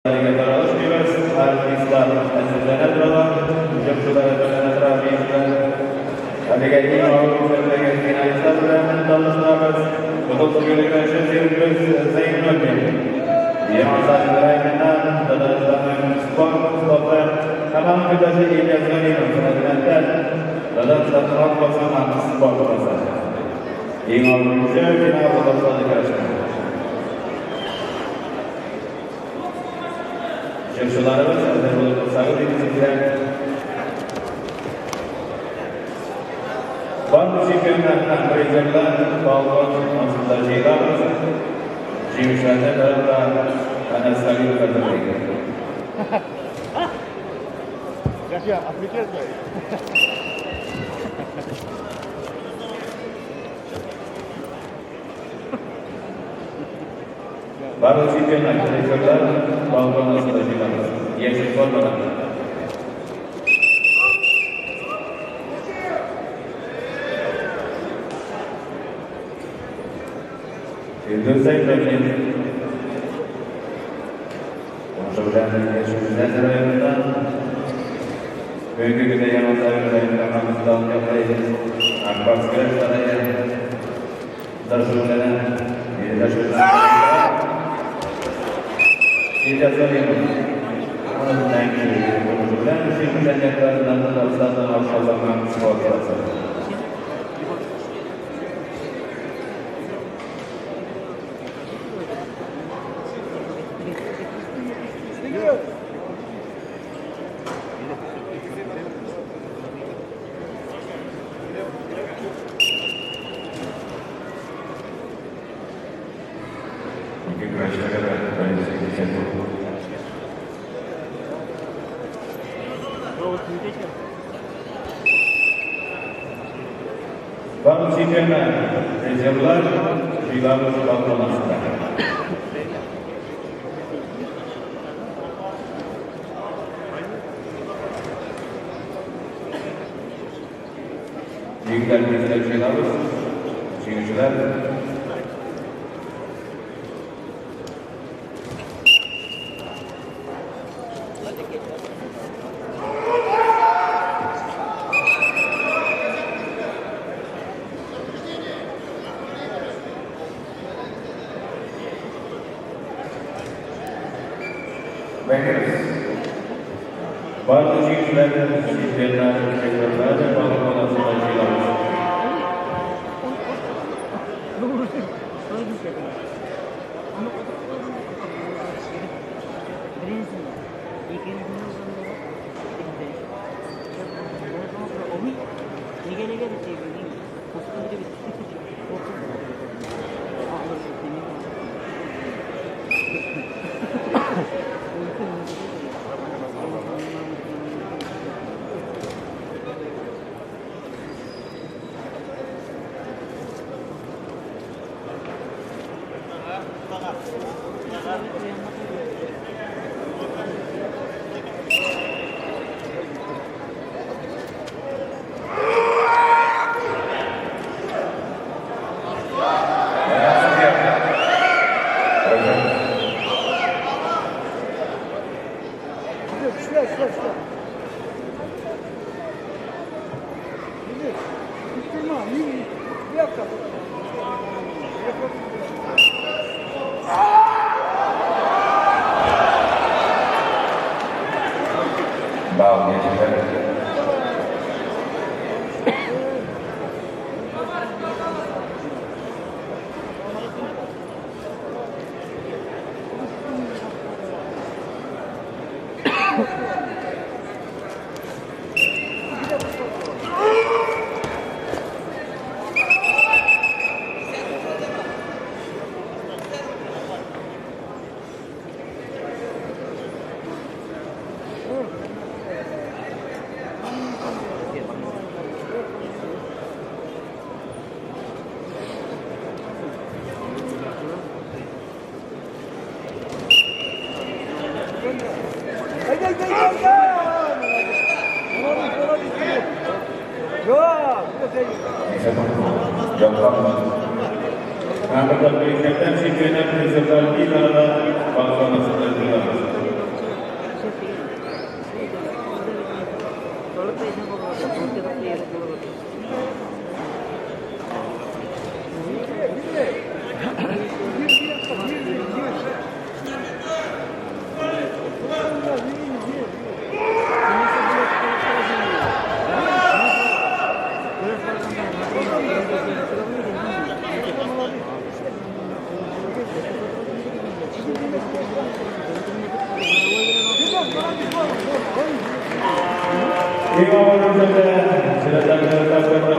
Таралышмыйбыз, артистлар әзерләнә торалар, җырчылар әзерләнә тора, биючеләр. Әлегә иң авыр күрсәтелгән финалистлар белән таныштырабыз. Бутылкалы көрәшче Фирдүс Зәйнуллин. Яңа Сафин районыннан Татарстанның спорт остасы һәм аның көндәше Ильяс Галимов Әлмәттән Татарстанның атказанган спорт остасы. Иң авыр үлчәү финал Татарстан көрәшенә. Җырчыларыбыз әзер булып торсагыз иде сезгә. Барлык чемпионнар һәм призерлар балкон астында җыелабыз. Җиңүчеләрне тагын да Әнәс Халилов әзерләгән. Яхья, отвечай. Барлык чемпионнар, призерлар балкон астында җыелабыз. Яшел формада. Фирдүс Зәйнуллин. Уңышы белән Яшел Үзән районыннан. Бүгенге көндә Яңа Савин район командасы дан яклый. Ак Барс көрәш сарае да шөгыльләнә. Биредә шөгыльләнә. Ильяс Галимов. Аның уңышы белән Яшел Үзән якларыннан Татарстанның атказанган спорт остасы. Ике көрәшчегә дә беренче кисәтү. Барлык чемпионнар, призерлар җыелабыз балкон астында. Егетләр тизрәк җыелабыз. Җиңүчеләр. Бәйгебез. Барлык җиңүчеләр, чемпионнар, призерлар балкон астында җыелабыз. Сюда, сюда, сюда. Иди. Не, не, Балл нәтиҗәләре. Һәм бер чемпионат призерлар тиз арада балкон астында җыелабыз. Гүзәлдә. Чираттагы